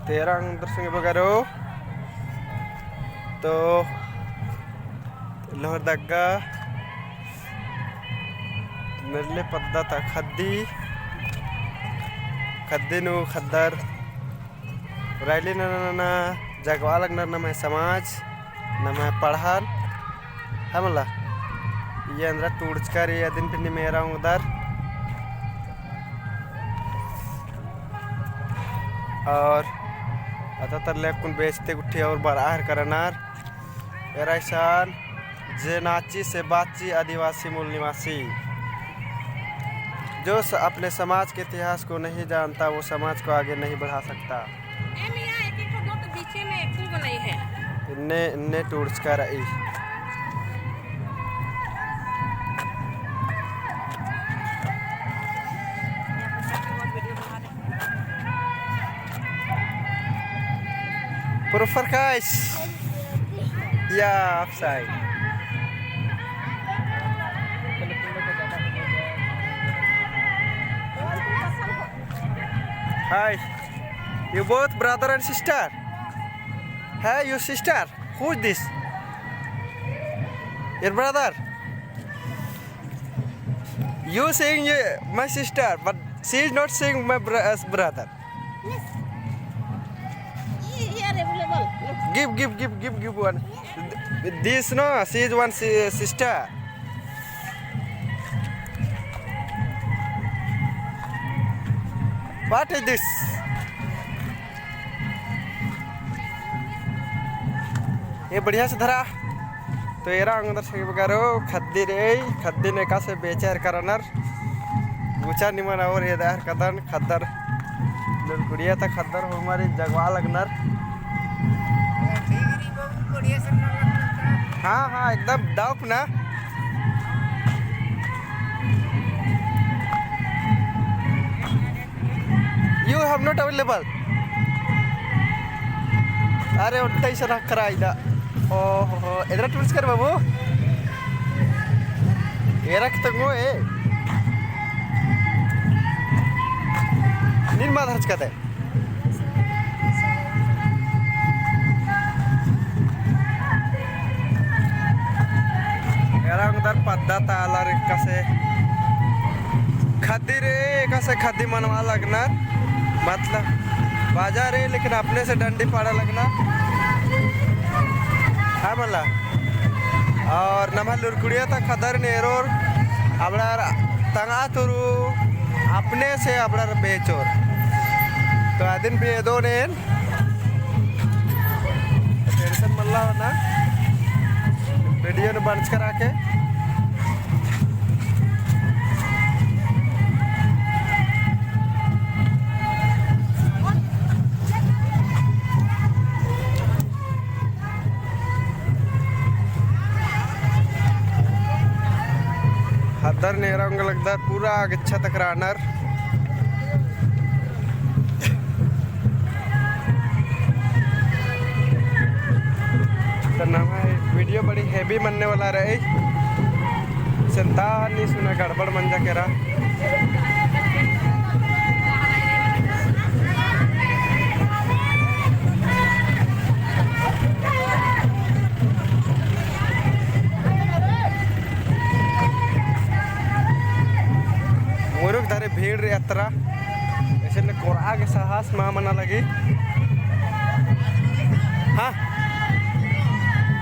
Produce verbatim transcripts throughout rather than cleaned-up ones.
एरा ओंगदर संगी बगरो। तो लोहरदगा मेले पद्दा ता ख़द्दी, ख़द्दी नू ख़द्दर रैली नना नना जगवा लगनर नम्है समाज, नम्है पड़हन, है मला। ये एन्दरा टूड़चका रई अदिन फिर नीम एरा ओंगदर। और अता तर ले अक्कुन बेचते गुट्ठी और बरआ हर करनर। एरा इसन जे नाची से बाची आदिवासी मूल निवासी। जो स-, अपने समाज के इतिहास को नहीं जानता, वो समाज को आगे नहीं बढ़ा सकता। ए मियाँ, एक एक ठो दो तो बीचे में एक गो नहीं है। इन्ने, इन्ने टूड़चका रई। Proper guys. Yeah, upside. Hi. You both brother and sister? Hey, you sister? Who is this? Your brother? You saying, uh, my sister, but she is not saying my br-, uh, brother. Yes. Ye, ye are available. Look. Give, give, give, give, give one. Yes. Th-, this, no, she is one si-, sister. What is this? ये बढ़िया से धरा। तो एरा ओंगदर संगी बगरो, ख़द्दी रई, ख़द्दी नू एकासे बेचर करनर। गुचा निमन और एदर कदन ख़द्दर, लुरकुड़िया ता ख़द्दर होरमारिन जगवा लगनर। हाँ, हाँ, एकदम डाउक ना। You have not available. अरे, उल्टा ही सनक कराई दा। ओहो, एदरा टूड़चकर बाबू। एरा कितंगो ए। नीन मा धरचकते। एरा ओंगदर पद्दा ता आलर एकासे ख़द्दी रई, एकासे ख़द्दी मनवा लगनर, मतलब बाजा रई, लेकिन अपने से डंडी पाड़ा लगनर, है मला। और नम्है लुरकुड़िया ता ख़द्दर नेरोर, अबड़ार तंगआ तुरु, अपने से अबड़ार बेचोर। तो अदिन भी एदोन एन, tension मल्ला होना, video नू बंचकर आके। ख़द्दर नेरा ओंगा लगदर, पूरा गेच्छा तक रअनर। तो नम्है video बड़ी heavy मन्ने वाला रई। सेंता नी सुना गड़बड़ मंजा केरा। मुरुक धरे भीड़ रई अतरा, ऐसे ले कोरआ गे साहस मा मना लगी। हाँ,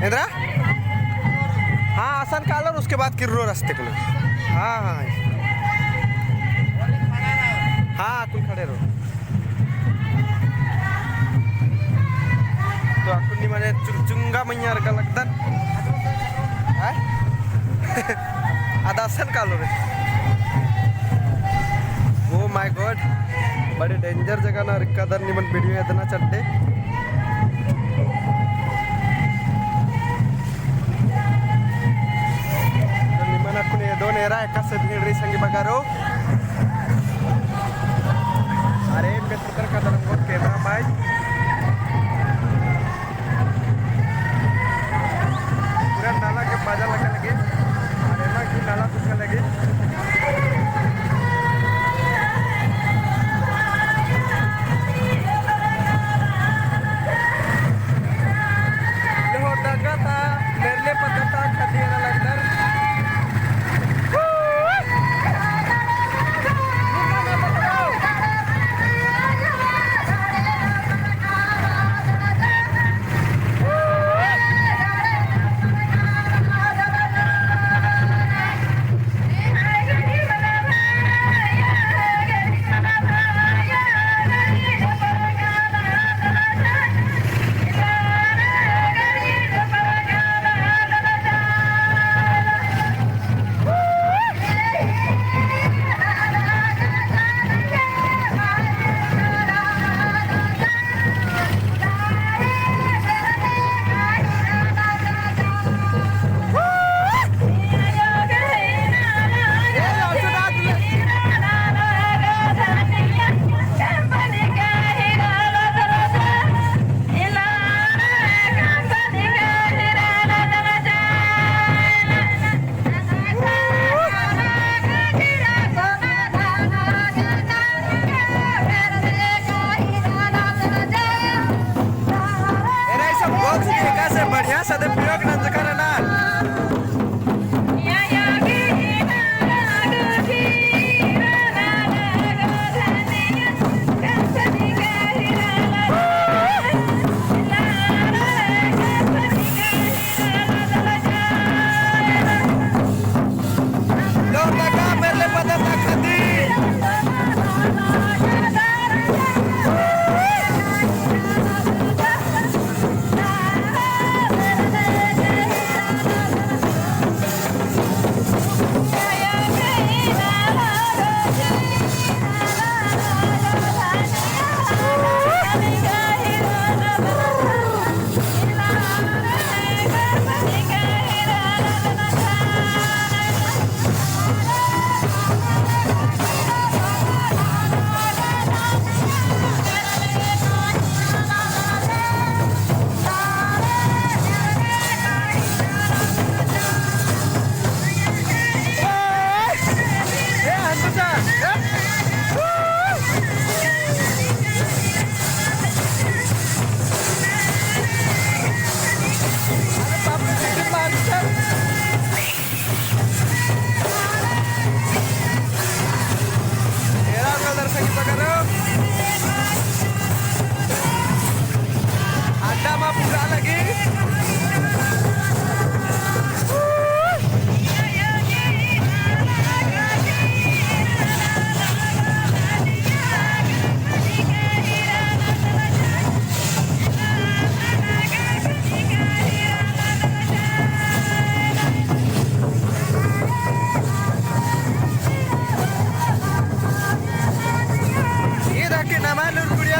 एन्दरा? हाँ, असन कालोर, उसके बाद किर्रोर अस्ते कुना। हाँ, हाँ। हाँ, कुल खड़े रओ। तो अक्कुन नी मने चुंग-, चुंगा मइय्याँ रका लगदन। हैं? अद असन कालोर। Oh my God, बड़ी danger जगह ना रका दन निमन video एदना चड्डे। तो निमन अक्कुन एदोन एरा एकासे भीड़ रई संगी बगरो। अरे, बेहतर का दन बहुत camera भाई। पूरा नाला के बाजा लगा लगी, अरे ना कि नाला कुछ लगी।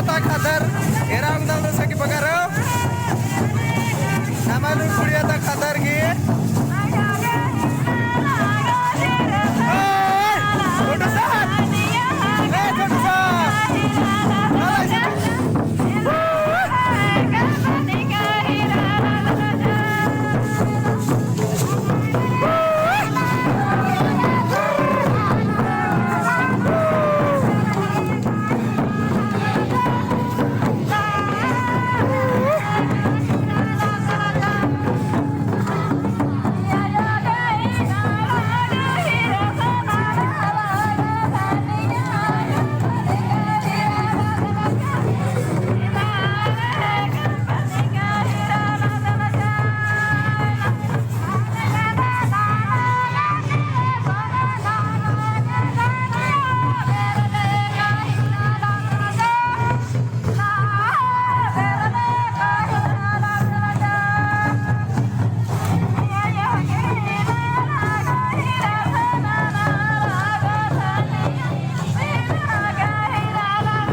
ता खद्दर, एरा अंगदल दसा की बगरो। नमालुर कुड़िया ता खद्दर की। ओए, छोटू सा। ए, छोटू सा।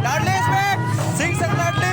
लाडली इसमें, सिंग संग लाडली।